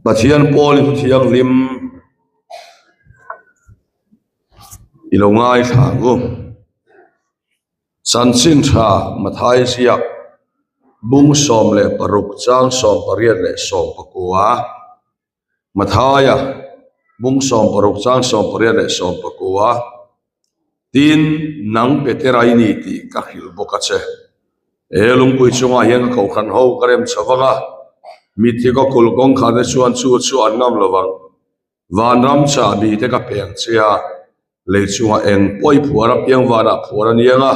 Pathian pawl in thianghlim i lo ngaithla ang u. Chanchin tha Mathai ziak bung 16 chang 18 leh 19. Mathaia bung 16 chang 18 leh 19. Tin, nang Petera i ni tih ka hrilh bawk a che. He lungpui chungah hian ka kohhran ho ka rem chho vang a, mitthi ka kulh kawngkhar te chuan chu chu an ngam lo vang. Vanram chahbi te ka peng che a, lei chungah eng pawh i phuar apiang vanah phuar a ni ang a,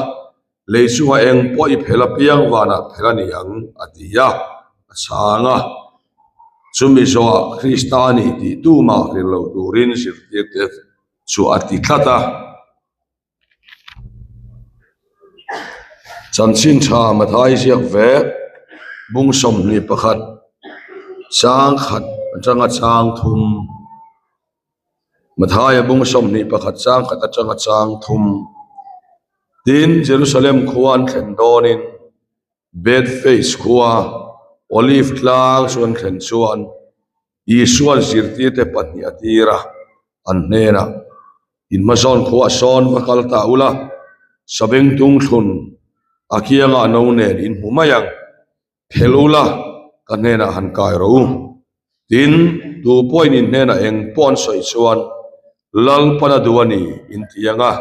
lei chungah eng pawh i phel apiang vanah phel a ni ang, a ti a, a chhang a. Chumi zawhah Krista a ni tih tumah hrilh lo turin zirtirte chu a ti tlat a. Chanchin tha Mathai ziak ve bung 21 chang khat atanga chang thum Mathaia bung 21 chang khat atanga chang thum Tin, Jerusalem khua an thlen dawnin Bethphage khua Olive tlang chu an thlen chuan Isua'n zirtirte pahnih a tir a, an hnenah, In hmazawn khuah sawn va kal ta ula, sabengtung thlun a kiangah no nen in hmu mai ang, phel ula ka hnenah han kai rawh u. Tin, tu pawhin in hnenah eng pawh an sawi chuan, Lalpan a duh a ni, in ti ang a,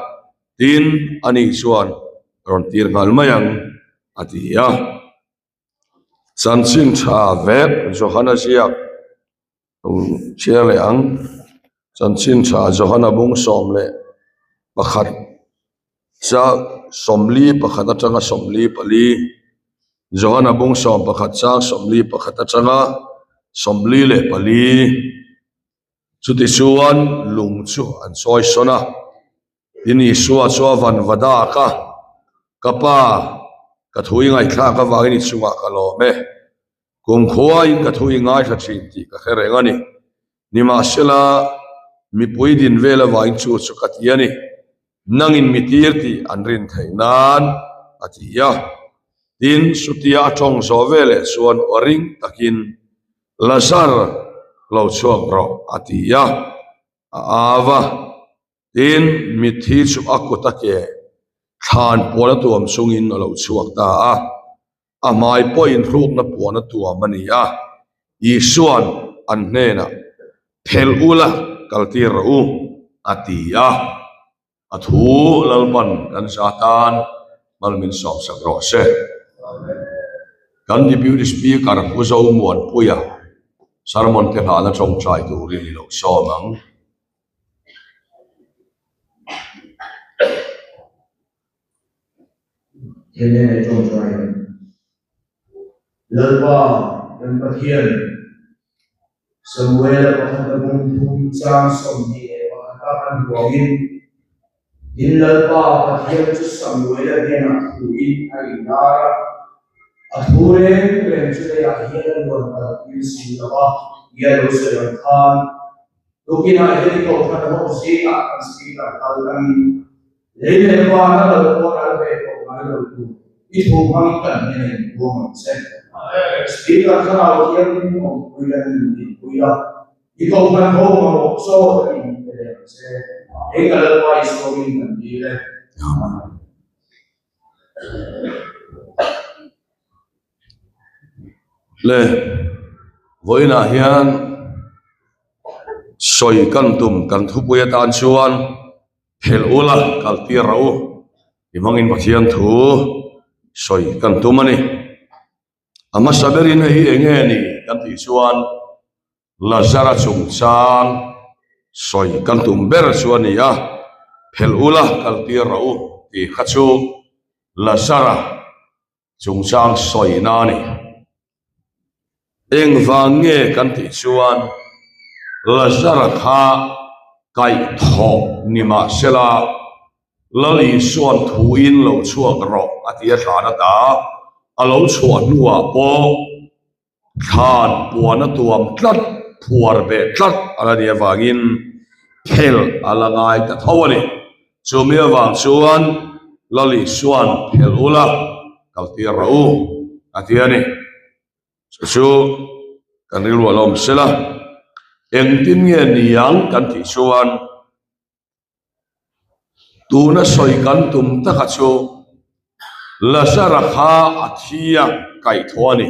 tin, ani chuan rawn tir nghal mai ang, a ti a. Chanchin tha vek Johana ziak chhiar leh ang. Chanchin tha Johana bung 11 cha 41 atanga 44 Johana bung 11 chang 41 atanga 44 Chutichuan lung chu an chawi sawn a. Tin Isua chu a van va dak a, Ka Pa, ka thu i ngaihthlak avangin i chungah ka lawm e. Kumkhuain ka thu i ngaithla thin tih ka hre reng a ni. Nimahsela, mipui din vel avangin chu chu ka ti a ni. Nangin mi tir tih an rin theih nan, a ti a. Tin, chutia a tawng zawh veleh chuan aw ring takin, Lazar, lo chhuak rawh, a ti a. A au a. Tin, mitthi chu a kut a ke thlan puan a tuam chungin a lo chhuak ta a, a hmai pawhin hrukna puan a tuam a ni a. Isua'n an hnenah, Phelh ula, kaltir rawh u, a ti a. A thu Lalpan kan za tan mal min sawmsak rawh se. Kan Deputy Speaker Pu Zomuanpuia sermon te hlahna tawngtai turin i lo sawm ang. Thilnei tawngtai Lalpa kan Pathian Samuela pakhat a bung thum chang 21 a kan huangin Tin Lalpa Pathian chu Samuela hnenah thuin a inlar a. A thu reng reng chu leiah hian a luan kal tir si lo a, tia lo sawi ang khan Tukinah hian i kohhran ho zingah kan speaker kal tangin lei leh van a lo pawn al ve tawh ngai lo tu i thu hmangin kan hnena inbuang ang che. Speaker thlarau thianghlim awmpui la nin dinpui la, i kohhran ho mamawh chaw takin min pe leh ang che. Hei ka Lalpa Isua min kan dil e. Amen. Le vawiinah hian sawi kan tum kan thupui atan chuan phelh ula kal tir rawh u ti hmangin Pathian thu sawi kan tum a ni. A hmasa berin hei hi eng nge ni kan tih chuan Lazara chungchang sawi kan tum ber chu a ni a, phelh ula kal tir rawh u tih kha chu Lazara chungchang sawina a ni. Engvang nge kan tih chuan Lazara kha kaihthawh ni mahsela Lal Isua'n thuin lo chhuak rawh a ti a thlan ata a lo chhuah hnuah pawh thlan puan a tuam tlat, phuar beh tlat a la nih avangin phelh a la ngai ta tho a ni. Chumi avang chuan Lal Isua'n phelh ula kal tir rawh u a ti a ni. Chu chu kan rilru a la awm sela. Engtin nge niang kan tih chuan tuna sawi kan tum taka chu Lazara kha a thi a kaihthawh a ni.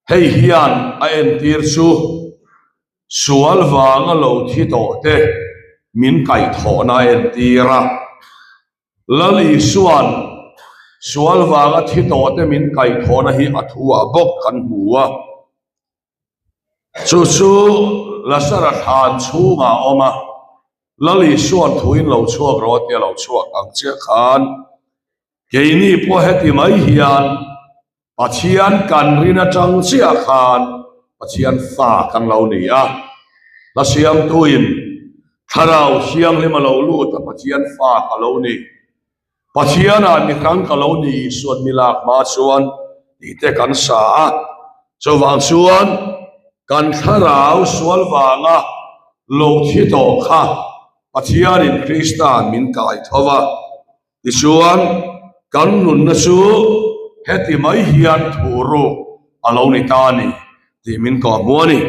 Hei hian a entir chu sual vanga lo thi tawh te min kaihthawhna a entir a. Lal Isua'n sual vanga thi tawh te min kaihthawhna hi a thuah bawk kan hmu a. Chu chu Lazara thlan chhungah a awm a, Lal Isua'n thuin lo chhuak rawh a tia lo chhuak ang chiah khan keini pawh heti mai hian Pathian kan rin atang chiah khan Pathian fa kan lo ni a, hla siamtuin Thlarau Thianghlim a lo lut a Pathian fa ka lo ni, Pathianah mihrang ka lo ni Isuan mi lak hma chuan tih te kan sa a, chuvang chuan kan Thlarau sual vanga lo thi tawh kha Pathianin Krista min kai tho va. Tichuan, kan nunna chu heti mai hian thu ruk a lo ni ta a ni tih min kawhhmuh a ni.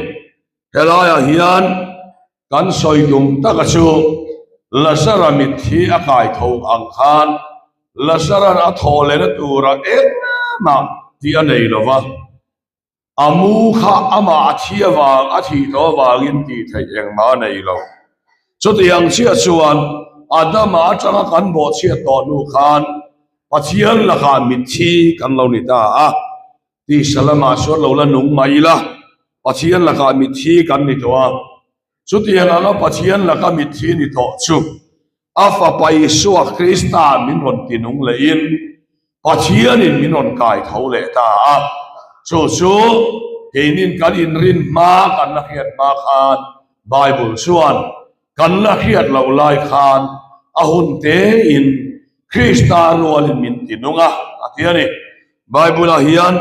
Helaiah hian kan sawi tum taka chu Lazara mitthi a kai tho ang khan Lazara'n a thawh lehna tura engmah tih a nei lo va. A mu kha amah a thi avang, a thih tawh avangin tih theih engmah a nei lo. Chutiang chiah chuan Adama atanga kan bawhchhiat tawh hnu khan Pathian lakah mitthi kan lo ni ta a, tisa lamah chuan lo la nung mai ila, Pathian lakah mitthi kan ni tawh a. Chutiang anga Pathian laka mitthi ni tawh chu A Fapa Isua Krista min rawn ti nung lehin Pathianin min rawn kai tho leh ta a. Chu chu keinin kan inrin hma kan la hriat hma khan Bible chuan kan la hriat loh lai khan a hun tein Krista rualin min ti nung a, a ti a ni. Bible-ah hian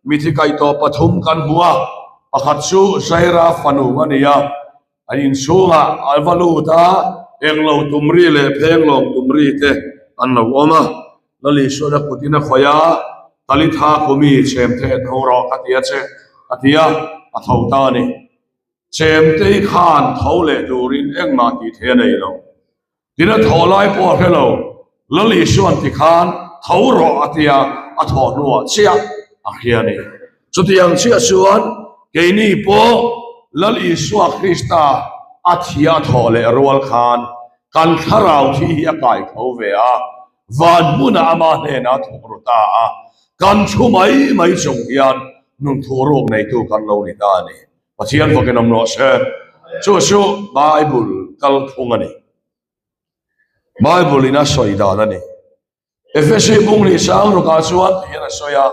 mithi kaih tawh pathum kan hmu a, pakhat chu Jaira fanu a ni a, A inchhungah a va lut a, englo tum ri leh phenglawng tum ri te an lo awm a. Lal Isuan a kutin a khawih a, Talitha kumi chemte tho rawh ka ti a che, a ti a, a tho ta a ni. Chemtei khan tho leh turin engmah tih theih a nei lo. Tin a thawh lai pawh a hre lo, Lal Isuan ti khan tho rawh a tia a thawh hnuah chiah a hria a ni. Chutiang chiah chuan keini pawh Lal Isua Krista a thia a thawh leh rual khan kan thlarau thi hi a kai tho ve a, van hmunah ama hnenah a thawk ru ta a, kan thu mai mai chung hian nun thuruk neitu kan lo ni ta a ni. Pathian fakin awm rawh se. Chu chu Bible kalphung a ni. Bible in a sawi dan a ni. Efesi bung leh sang rukah chuan ti hian a sawi a.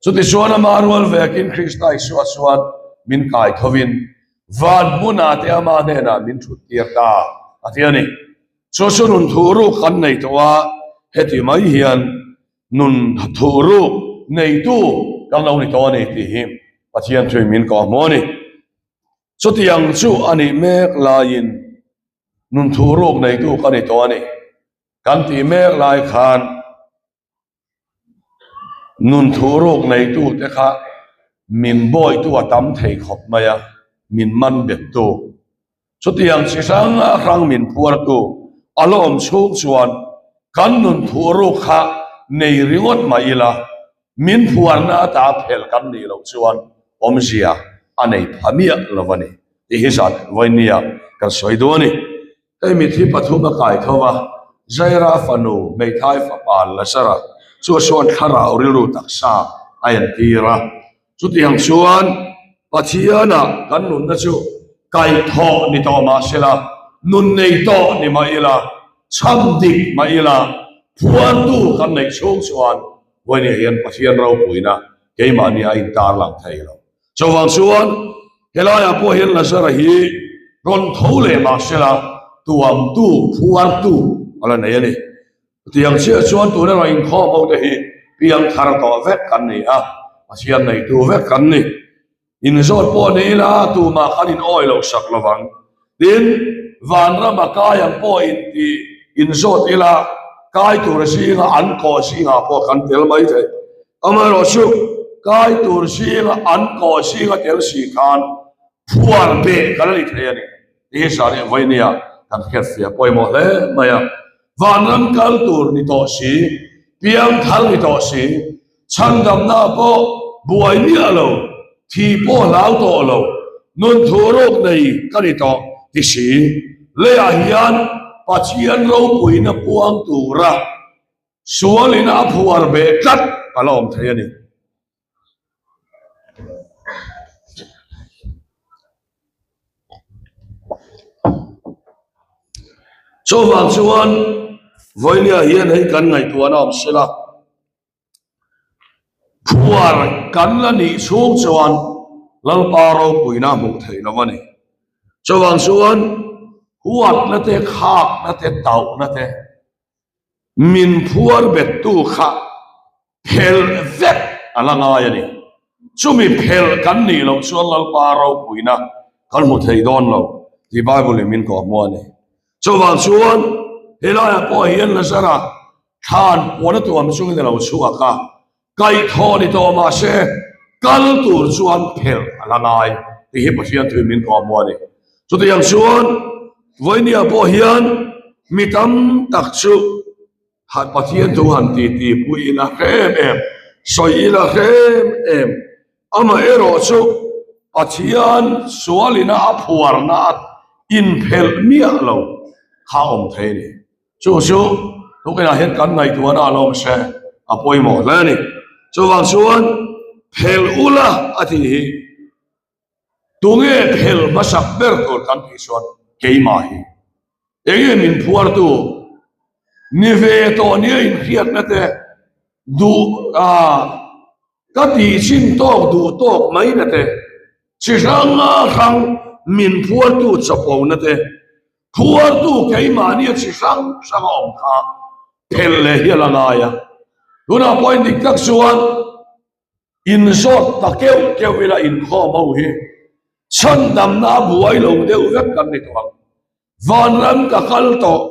Chuti chuan ama rual vekin Krista Isua chuan min kai thovin van hmunah te ama hnenah min thut tir ta a ti a ni. Chu chu nun thuruk kan nei tawh a, heti mai hian Nun thuruk neitu kan lo ni tawh a ni tih hi Pathian thuin min kawhhmuh a ni. Chutiang chu a nih mek laiin nun thuruk neitu ka ni tawh a ni kan tih mek lai khan nun thuruk neitu te kha min bawitu a tam thei khawp mai a, min man bettu. Chutiang chi hrang hrang min phuartu a la awm chhung chuan kan nun thuruk kha nei ringawt mah ila, min phuarna ata phelh kan nih loh chuan awmzia a nei pha miah lo a ni tih hi zan vawinia kan sawi duh a ni. Hei mithi pathum a kai tho va, Jaira fanu hmeithai fapa Lazara chu a sawn thlarau rilru taksa a entir a. Chutiang chuan Pathianah kan nunna chu kaihthawh ni tawh mah sela, nun nei tawh ni mah ila, chham dik mah ila, phuartu kan neih chhung chuan vawinia hian Pathian ropuina keimahni a intarlang thei lo. Chuvang chuan helaiah pawh hian Lazara hi rawn tho leh mah sela, tuamtu, phuartu a la nei a ni. Chutiang chiah chuan tun erawh inkhawm ho te hi piang thar tawh vek kan ni a, Pathian neitu vek kan ni. Inzawt pawh ni ila tumah khan in awi loh sak lovang. Tin, vanrama kai ang pawh inti inzawt ila kai tur zinga an kawh zingah pawh kan tel mai thei. Amaherawhchu, kai tur zinga an kawh zinga tel si khan. Phuar beh kan ni thei a ni tih hi Sari Vawinia kan hriatfiah pawimawh hle mai a. Vanram kal tur ni tawh si, piangthar ni tawh si, chhandamna pawh buai miah lo, thi pawh hlau tawh lo, nun thuruk nei ka ni tawh ti si, leiah hian Pathian ropuina puang tura sualin a phuar beh tlat a la awm thei a ni. Chuvang chuan vawinia hian hei kan ngaihtuahna awm sela, phuar kan la nih chhung chuan Lalpa ropuina hmuh theih lo a ni. Chuvang chuan huatna te, khakna te, tauhna te, Min phuar bettu kha phelh vek a la ngai a ni. Chumi phelh kan nih loh chuan Lalpa ropuina kan hmu thei dawn lo tih Bible in min kawhhmuh a ni. Chuvang chuan helaiah pawh hian Lazara thlan puan a tuam chungin a lo chhuak a, kaihthawh ni tawh mah se kal tur chuan phelh a la ngai tih hi Pathian thuin min kawhhmuh a ni. Chutiang chuan vawinia pawh hian mi tam tak chu Pathian thu han titi pui ila hre em em, sawi ila hre em em, amaherawh chu Pathian sualina a phuarna a inphelh miah lo kha a awm thei a ni. Chu chu tukinah hian kan ngaihtuahna a lawm se a pawimawh hle a ni. Chuvang chuan phelh ula a tih hi tunge phelh hmasak ber tur kan tih chuan keimah hi. Enge min phuartu ni ve tawh nia inhriatna te duh a ka tih chin tawk duh tawk mai na te chi hrang hrang min phuartu chawpona te Phuartu keimahnia chi hrang hrang a awm kha phelh leh hial a ngai a. Tunah pawhin dik tak chuan inzawt ta keuh keuh ila inkhawm ho hi chhandamna a buai lo deuh vek kan ni tawh ang. Vanram ka kal tawh,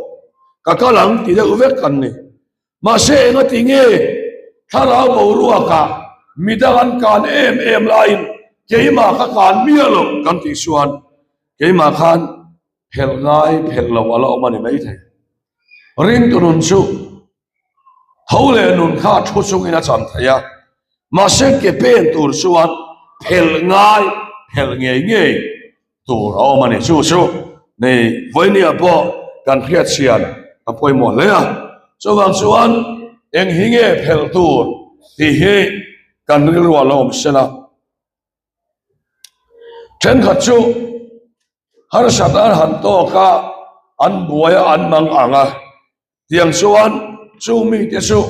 ka kal ang ti deuh vek kan ni. Mahse engati nge thlarau boruakah midang an kan em em laiin keimah ka kan miah lo kan tih chuan Keimah khan phelh ngai phelh lo a la awm a ni maithei. Ringtu nun chu tho leh nun kha a thu chungin a chan thei a, mahse ke pen tur chuan phelh ngai phelh ngei ngei tur a awm a ni. Chu chu nei vawinia pawh kan hriatchhian a pawimawh hle a, chuvang chuan eng hi nge phelh tur tih hi kan rilru a la awm sela. Thenkhat chu harsat an han tawk a, an buai a, an mang ang a. Tiang chuan chu mite chu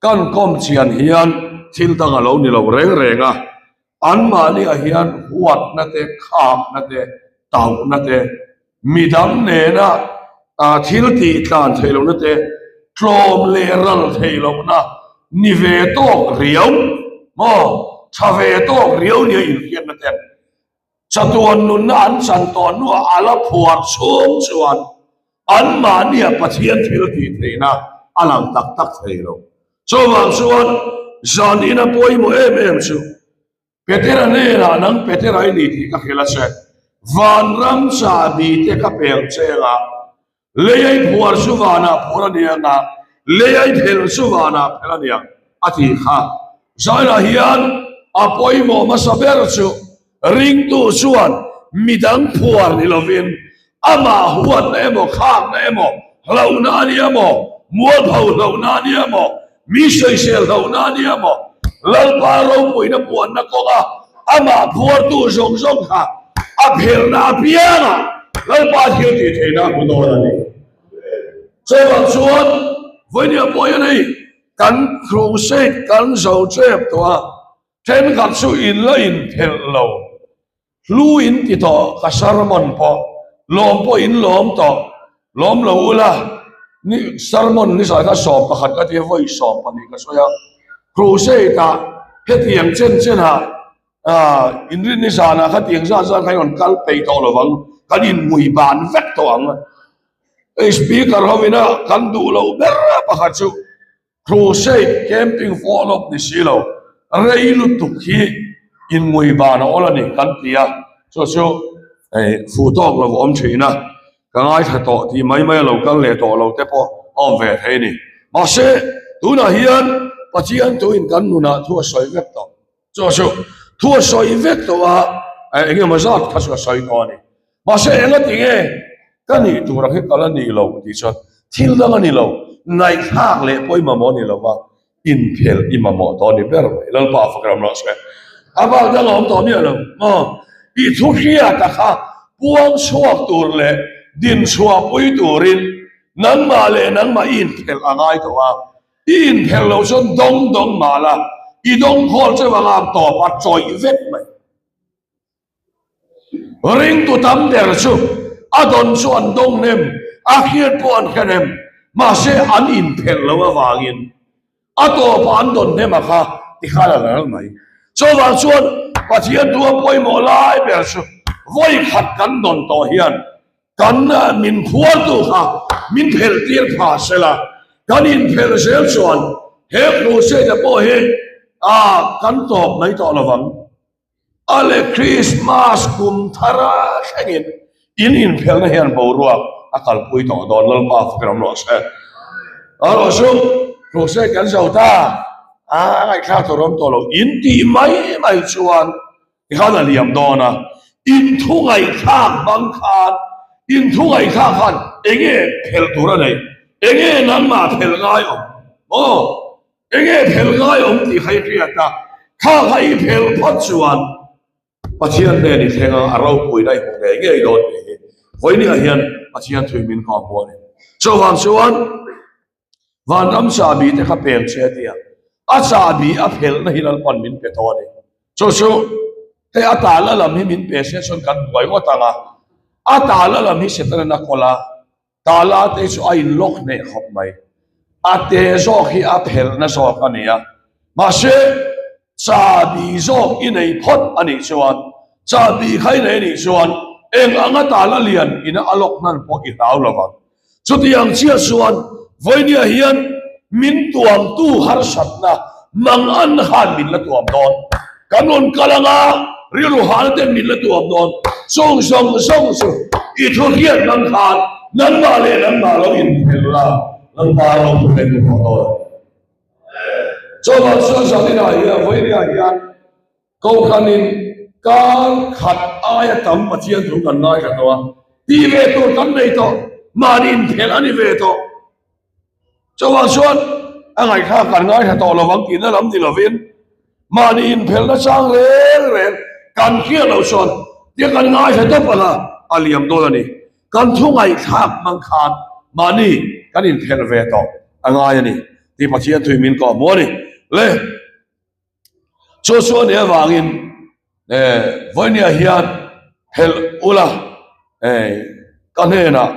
kan kawm chian hian thil dang a lo ni lo reng reng a, anmahniah hian huatna te, khakna te, tauhna te, Midang nena thil tih tlan theih lohna te, tlawm leh ral theih lohna ni ve tawk riau maw, tha ve tawk riau nia inhriatna ten chatuan nunna an chan tawh hnuah a la phuar chhung chuan anmahnia Pathian thil tih theihna a lang tak tak thei lo. Chuvang chuan zan ina pawimawh em em chu Petera hnenah nang Petera i ni tih ka hrilh a che. Vanram chahbi te ka peng cheng a, lei ai phuar chu vanah phuar a ni ang a, lei ai phelh chu vanah phelh a ni ang, a tih kha. Zainah hian a pawimawh hmasa ber chu ringtu chuan midang phuar ni lovin Amah huatna emaw, khakna emaw, hlauhna a ni emaw, mualpho hlauhna a ni emaw, mi sawisel hlauhna a ni emaw, Lalpa ropuina puanna kawnga amah phuartu zawng zawng kha a phelhna apiangah Lalpa thil tih theihna a hmu dawn a ni. Chuvang chuan vawinia pawh hian hei kan crusade kan zo tep tawh a, thenkhat chu in la inphelh lo. Hlu in ti tawh ka sermon pawh lawm pawh in lawm tawh lawm lo ula ni sermon ni zai kha 11 ka tia vawi 12 ka sawi a crusade ah hetiang chen chen ah ah inrin ni zan ah khatiang zan zan kha rawn kal peih tawh lovang kan in ngui ban vek tawh ang hei speaker ho ina kan duh loh ber pakhat chu Crusade camping follow ni si lo, rei lutuk hi in ngui ban a awl a ni kan ti a. Chu chu fuh tawk lo awm thin a, ka ngaithla tawh tih mai mai a lo kal leh tawh lo te pawh a awm ve thei a ni. Mahse, tunah hian Pathian thuin kan nunah thu a sawi vek tawh. Chu chu thu a sawi vek tawh a, eng emaw zat kha chu a sawi tawh a ni. Mahse, engati nge ka nih tur ang hi ka la ni lo tih chuan thil dang a ni lo, ngaihthlak leh pawimawh a ni lo va, inphelh i mamawh tawh a ni ber mai. Lalpa fak ram rawh se. A bak dang a awm tawh miah lo maw? I thu hriata kha puang chhuak tur leh din chhuah pui turin nangmah leh nangmah i inphelh a ngai tawh a. I inphelh loh chuan dawng dawng mah la, i dawng khawl cheu anga tawp a chawih vek mai. Ringtu tam ber chu a dawn chu an dawng hnem, a hriat pawh an hre hnem, mahse an inphelh loh avangin a tawpah an dawn hnem a kha tikhan a ral mai. Chuvang chuan Pathian thu a pawimawh lai ber chu vawi khat kan dawn tawh hian kan min phuartu kha min phelh tir pha sela, kan inphelh zel chuan he crusade pawh hi kan tawp mai tawh lovang. A leh Krismas kum thara thlengin in inphelhna hian boruak a kalpui tawh dawn Lalpa fak ram rawh se. A rawh chu crusade kan zo ta a ngaihthlak tur awm tawh lo in tih mai mai chuan tikhan a liam dawn a in thu ngaihthlak bang khan in thu ngaihthlak khan enge phelh tur a nei enge nangmah phelh ngai awm maw Enge phelh ngai awm tih kha i hriat a, kha kha i phelh phawt chuan Pathian hnen i thleng a, a ropuina i hmu ngei ngei dawn tih hi vawinia hian Pathian thui min nghah hmu a ni. Chuvang chuan vanram chahbi te kha peng che a ti a, a chahbi a phelhna hi Lalpan min pe tawh a ni. Chu chu hei a tala lam hi min pe se chuan kan buai ngawt ang a, a tala lam hi Setana kawl a, Tala te chu a in lock hneh khawp mai. A te zawk hi a phelhna zawk a ni a. Mahse, chahbi zawk i nei phawt a nih chuan, chahbi kha i nei a nih chuan eng anga tala lian ina a lock hnan pawh i hlau lo vang. Chutiang chiah chuan vawinia hian min tuamtu harsatna mang an khan min la tuam dawn. Kan rawn kal anga rilru hana ten min la tuam dawn. Chung zawng zawng chu i thu hriat nang khan nangmah leh nangmah lo inphelh la, Lalpa ro thu leh hmu tawh dawn. Chuvang chuan Zaninah hian vawinia hian Kohhranin kar khat aia tam Pathian thu kan ngaithla tawh a, tih ve tur kan nei tawh, mahni inphelh a ni ve tawh. Chuvang chuan a ngaihthlak kan ngaithla tawh lo vang tihna lam ni lovin mahni inphelhna chang reng reng kan hriat loh chuan tia kan ngaithla tawp ang a, a liam dawn a ni. Kan thu ngaihthlak hmang khan mahni kan inphelh ve tawh a ngai a ni tih Pathian thui min kawh hmu a ni. Le chu chu a nih avangin vawinia hian phelh ula ka hnenah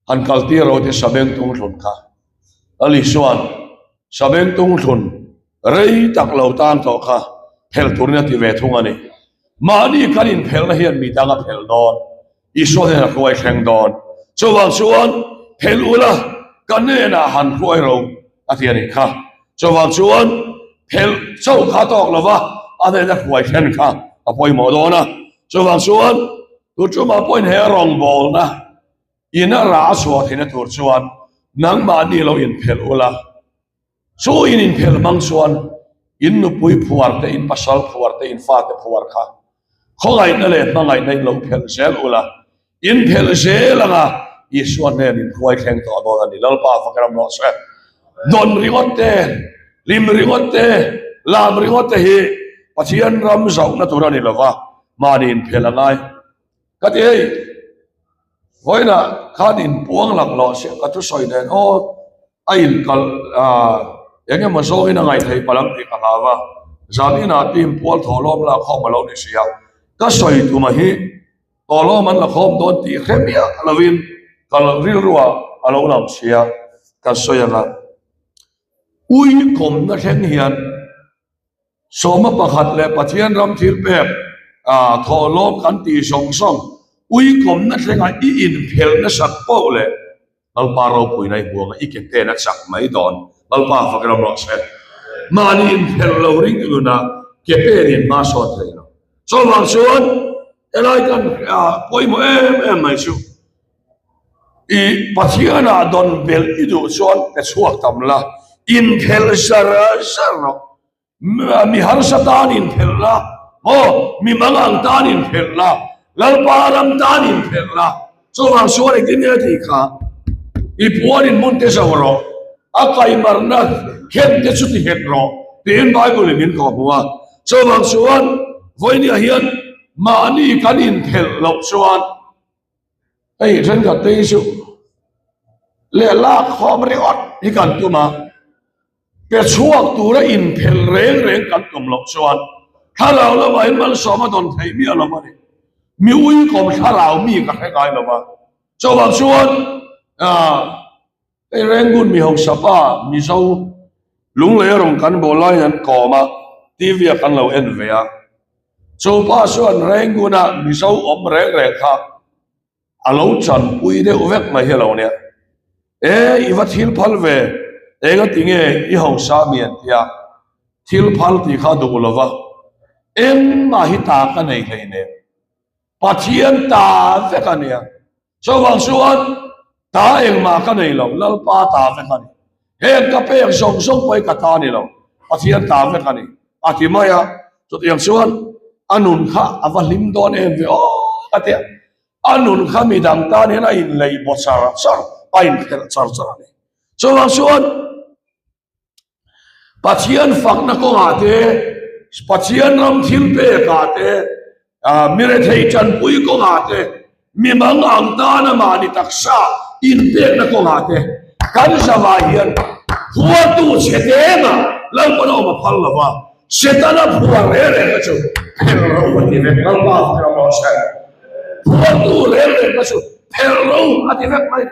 Han kal tir ro te Sabeng Tungthlun kha Ali chuan Sabeng Tungthlun rei tak lo tan tawh kha phelh turin a ti ve thung a ni. Mahni kan inphelhna hian mi dang a phelh dawn, Isua hnenah a hruai thleng dawn. Chuvang chuan phelh ula ka hnenah han hruai ro a ti a nih kha. Chuvang chuan phelh chauh kha tawk lova a hnena hruai thlen kha a pawimawh dawn a. Chuvang chuan tuṭumah pawhin he rawngbawlna In a rah a chhuah theihna tur chuan nangmahni lo inphelh ula, chu in inphelh hmang chuan in nupui phuar te, in pasal phuar te, in fate phuar kha khawngaihna leh hmangaihna in lo phelh zel ula, in phelh zel anga Isua hnen in hruai thleng tawh dawn a ni. Lalpa fak ram rawh se. Dawn ringawt te, hlim ringawt te, lam ringawt te hi Pathian ram zauhna tur a ni lova, mahni inphelh a ngai. Ka ti hei, vawiinah khan inpuang lang loh se ka thusawi nen aw a inkal eng emaw zawngin a ngaihtheih palh ang tih ka hlau a, zan inah team pual thawhlawm lak khawm a lo ni si a, ka sawi tuma hi tawhlawm an la khawm dawn tih hre miah lovin ka rilruah a lo lang si a, ka sawi ang a, ui kawmna thleng hian. Sawma pakhat leh Pathian ram thil pek thawhlawm kan tih zawng zawng uikawmna thlengah i inphelh nasat poh leh Lalpa ropuina i hmuang a, i ke ten a chak mai dawn. Lalpa fak ram rawh se. Mahni inphelh lo ring nunah ke pen in hma sawn thei lo. Chuvang chuan. Helai kan pawimawh em em mai chu i Pathianah dawn belh i duh chuan pe chhuak tam la, inphelh zar zar rawh. Mi harsa tan inphelh la, maw mi mangang tan inphelh la, Lalpa ram tan inphelh la, chuvang chuan engtin nge a tih kha? I puan in hmun te zo rawh, a kaimarna khen te chu ti nghet rawh tiin Bible in min kawhhmuh a. Chuvang chuan vawinia hian mahni kan inphelh loh chuan hei thenkhat te hi chu leh lak khawm ringawt hi kan tum a. Pe chhuak tura inphelh reng reng kan tum loh chuan thlarau lamah hian malsawm a dawn theih miah lo a ni. Mi uikawm thlarau mi ka hre ngai lo va. Chuvang chuan hei Rangoon mi hausa pa Mizo Lunglei a rawn kan bawl laiin an kawm a, TV ah kan lo en ve a. Chu pa chuan Rangoon a Mizo awm reng reng kha A lo chanpui deuh vek mai hi a lo nia. E, i va thil phal ve, enga ti nge i hausa mi an tia, thil phal tih kha duh lo va, engmah hi ta ka nei hlei nen, Pathian ta vek a nia, chuvang chuan ta engmah ka nei lo, Lalpa ta vek a ni, heng ka pek zawng zawng pawh hi ka ta ni lo, Pathian ta vek a ni, a ti mai a, chutiang chuan a nun kha a va hlim dawn em ve aw ka ti a, a nun kha midang tan hian a inlei baw char char, a inphelh char char a ni. Chuvang chuan Pathian fakna kawngah te, Pathian ram thil pekah te, mi rethei tanpui kawngah te, Mi mang ang tana mahni taksa inpekna kawngah te kan zavai hian phuartu chhe tengah Lalpan a awm a phal lo va, Setana phuar reng reng kha chu phelh ro a ti vek. Lalpa fak ram rawh se. Phuartu reng reng kha chu phelh ro a ti vek mai.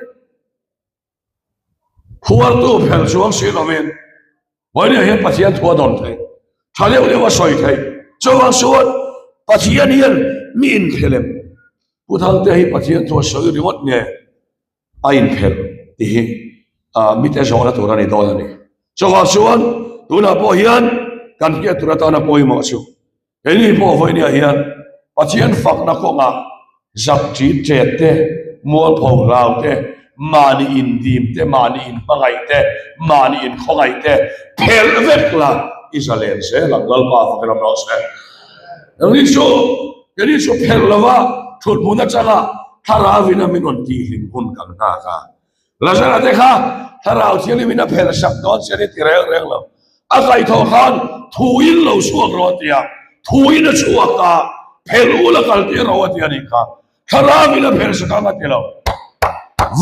Phuartu phelh chuang si lovin Vawinia hian Pathian thu a dawn theih, tha deuh deuh a sawi theih. Chuvang chuan Pathian hian mi inphelh em? Pu Thangtea hi Pathian thu a sawi ringawt nge a inphelh tih hi mite zawhna tur a ni dawn a ni. Chuvang chuan tunah pawh hian kan hriat tur atana pawimawh chu Keini pawh vawinia hian Pathian fakna kawngah zak ṭit ṭet te, mualpho hlau te, mahni indim te, mahni inhmangaih te, mahni inkhawngaih te phelh vek la i zalen zel ang Lalpa fakin awm rawh se. Keini chu keini chu phelh lova thut hmun atanga thlarauin a min rawn tihhlim hun kan nghak a. Lazara te kha thlarau thianghlim in a phelh sak dawn che a ni ti reng reng lo. A kaihthawh khan thuin lo chhuak rawh a ti a, thuin a chhuak a, phelh ul a kal tir rawh a ti a nih kha. Thlarau in a phelh sak ang a ti lo.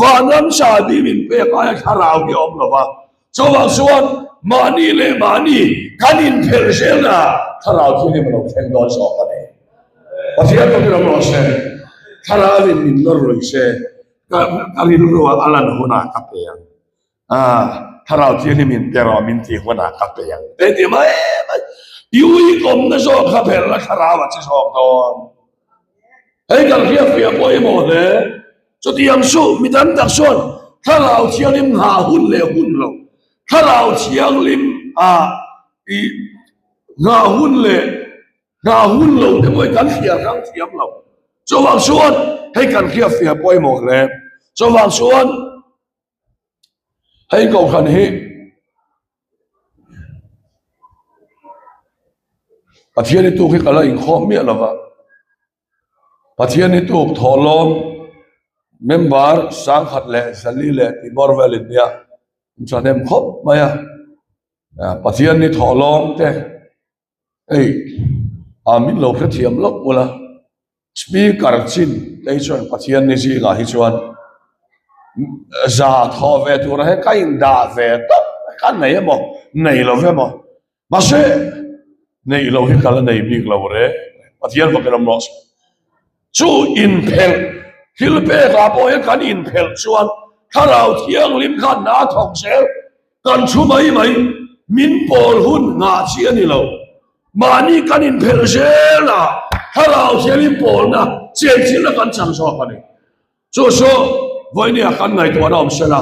Vanram chahbi min pek aia thlarau hi a awm lo va, chuvang chuan mahni leh mahni kan inphelh zelna thlarau thianghlim a lo thleng dawn zawk a ni. Pathian takin awm rawh se, thlarau in min nawr lui se. Ka rilru a lan hunah ka pe ang. Thlarau Thianghlim in pe rawh min tih hunah ka pe ang. Te ti mai mai. I uikawmna zawk kha phelh la thlarau a che zawk dawn. Hei kan hriatfiah pawimawh hle. Chutiang chu mi tam tak chuan Thlarau Thianghlim nghah hun leh hun lo. Thlarau Thianghlim ah i nghah hun leh Hna hun lo te pawh hi kan hria hrang thiam lo. Chuvang chuan hei kan hria fiah pawimawh hle. Chuvang chuan hei kohhran hi Pathian i tuk hi ka la inkhawm miah lo va. Pathian i tuk thawhlawm member sangkhat leh zali leh tibawr vel in nia inthahnem khawp mai a. Pathian ni thawhlawm te Hei a min lo hrethiam lawk ula, speaker chin te hi chuan Pathian ni zingah hi chuan za thawh ve tura he ka indah ve tawp ka nei emaw nei lo emaw mahse neih lo hi ka la nei bik lo re Pathian fakin awm rawh se. Chu inphelh thil pekah pawh hian kan inphelh chuan Thlarau Thianghlim khan hna a thawk zel. Kan thu mai mai min pawl hun nghah chi a ni lo. Mahni kan inphelh zel a, Thlarau Thianghlim pawlna chenchilhna kan chang zawk a ni. Chu chu vawinia kan ngaihtuahna awm sela.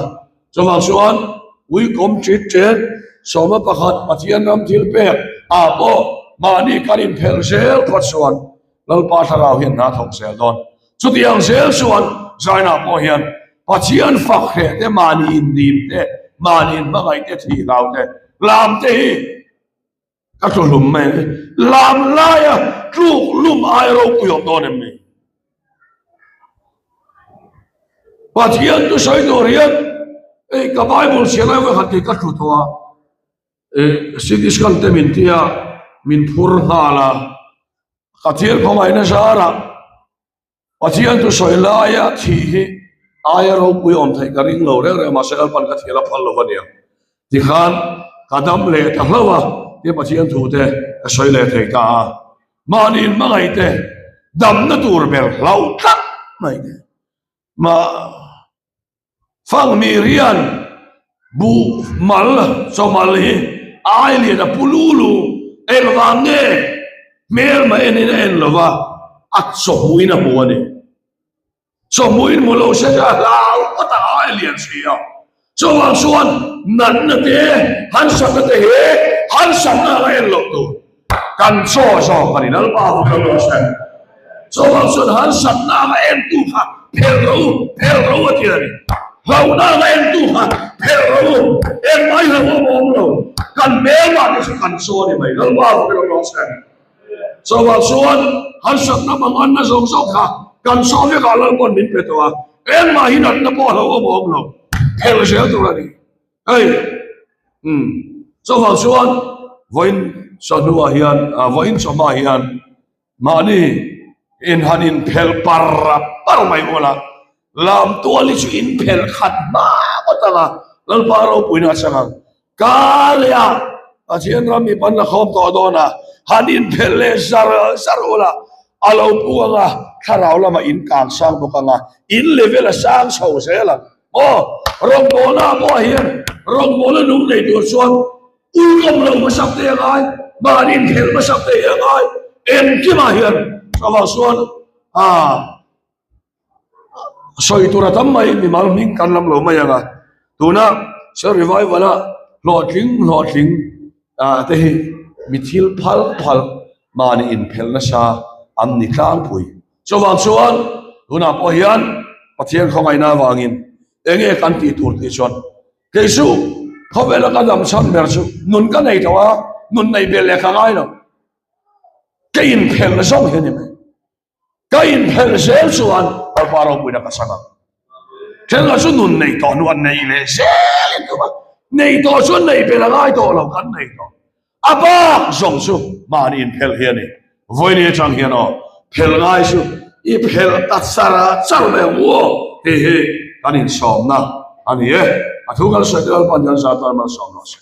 Chuvang chuan uikawm ṭit ṭet sawma pakhat Pathian ram thil pek ah pawh mahni kan inphelh zel phawt chuan. Lalpa thlarau hian hna thawk zel dawn. Chutiang zel chuan Zaina pawh hian Pathian fak hreh te, mahni indim te, mahni inhmangaih te, thih hlau te, lam te hi ka tlu hlum mai a ni. Lam laia tluk lum ai ropui awm dawn em ni? Pathian chu sawi tur hian ei ka Bible chhiar lai vawikhat kei ka tlu tawh a, CT scan te min tia min phur nghal a, ka thil khawngaihna zarah Pathian chu sawi laia thih hi aia ropui awm theih ka ring lo reng reng mahse Lalpan ka thil a phal lo a nia. Tikhan ka dam leh ta hlauh a tia Pathian thu te ka sawi leh thei ta a. Mahni hmangaih te damna tur ber hlauh tlat mai te mah Fangmi rian buh mal chawmal hi ai lian a pu lu lu engvang nge hmelma enin a en lova a chawhmuin a hmu a ni. Chawhmuin hmu lo se chu a hlau ngawt ang ai lian si a. Chuvang chuan natna te harsatna te hi harsatna anga en loh tur. Kan chaw zawk a ni Lalpa vak lo rawh se. Chuvang chuan harsatna anga entu kha phelh rawh u, phelh rawh u a ti a ni. Hlauhna anga entu kha phelh rawh u, engmah i hlauhawm awm lo. Kan hmelmah te chu kan chaw a ni mai Lalpa vak lo rawh se. Chuvang chuan harsatna manganna zawng zawng kha kan chaw vekah Lalpa'n min pe tawh a, engmah hi natna pawh a hlauhawm awm lo, phelh zel tur a ni. Hei, umm, chuvang chuan vawiin chawhnuah hian, vawiin chawhma hian mahni in han inphelh par par mai ula, lamtual hi chu inphelh khat hma ngawt ang a, Lalpa ropuina a chang ang. Ka leh a, Pathian ram mi pan la khawm tawh dawn a, han inphelh leh zar zar ula, a lo pu ang a, thlarau lamah in kang sang bawk ang a, in level a sang chho zel ang. Aw, rawngbawlna pawh hian rawngbawlna nung nei tur chuan uiawm lo hmasak te a ngai, mahni inphelh hmasak te hi a ngai, engkimah hian chuvang chuan ah sawi tur a tam mai, mimal hming kan lam lo mai ang a, tuna Sir Revival-a hlawhtling hlawhtling ah te hi mi thil phal phal mahni inphelh nasa an ni tlangpui. Chuvang chuan tunah pawh hian Pathian khawngaihna avangin enge kan tih tur tih chuan kei chu khawvela ka dam chhan ber chu nun ka nei tawh a, nun nei belh leh ka ngai lo. Ka inphelh zawng hi a ni mai. Ka inphelh zel chuan Lalpa ropuina ka chang ang. Thenga chu nun nei tawh hnu a nei leh zel in tum a, nei tawh chuan nei belh a ngai tawh lo kan nei tawh. A bak zawng chu mahni inphelh hi a ni. Vawiin atang hian aw, phelh ngai chu i phelh ta char char mai ang u aw tih hi kan insawmna a ni e. A thu kan sawi te Lalpan kan zah tan malsawm rawh se.